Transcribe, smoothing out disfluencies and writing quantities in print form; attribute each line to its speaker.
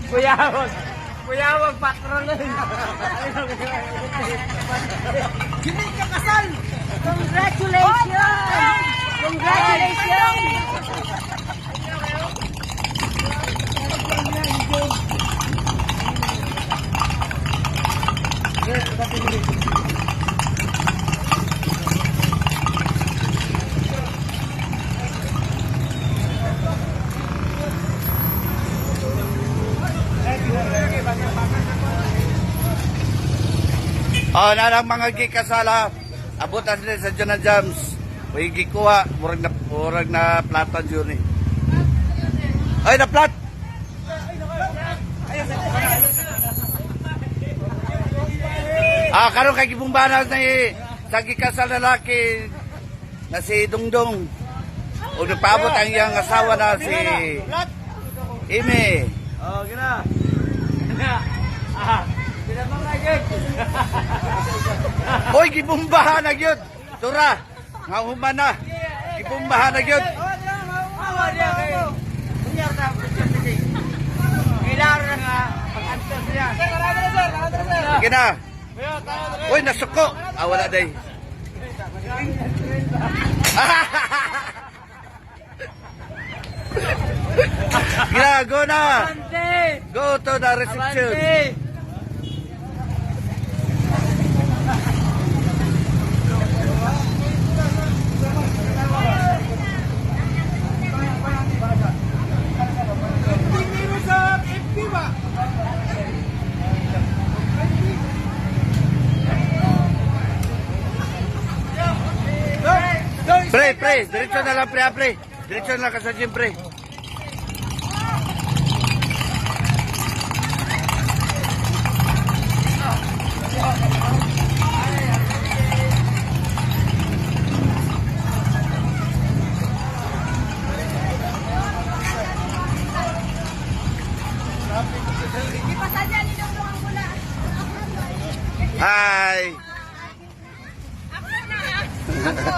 Speaker 1: Kuyawag. Kuyawag patrol.
Speaker 2: Hindi ka kasal!
Speaker 3: Congratulations! Congratulations!
Speaker 4: Oh, na lang mga gikasala. Abutan sila sa Jonah Jams. Uy, gikuha. Murag na platan yun eh. Ay, na plat! Ah, karon kay gibumbanas na eh. Sa gikasal na laki na si Dungdong. O nagpaabot ang iyang asawa na si Ime.
Speaker 1: Oh, gina. Ah, pinamangayag.
Speaker 4: Oy, gibumbahan na gyud. Tura, nga human na. Gibumbahan na gyud.
Speaker 1: Awa niya kay. Kunyar na Kailangan na nga pag-answer siya.
Speaker 4: Sige na. Oy, nasuko. Ah, wala day. Gina, go na.
Speaker 1: Abante!
Speaker 4: Go to the reception.
Speaker 1: Abante!
Speaker 2: Hindi sa FB ba?
Speaker 4: Pre, pre, diretso na lang, pre, ah, pre. Diretso na lang ka sa gym, pre.
Speaker 3: Ipasadya ni Dongdong ang bula.
Speaker 4: Hi.
Speaker 3: Ako na. Ako.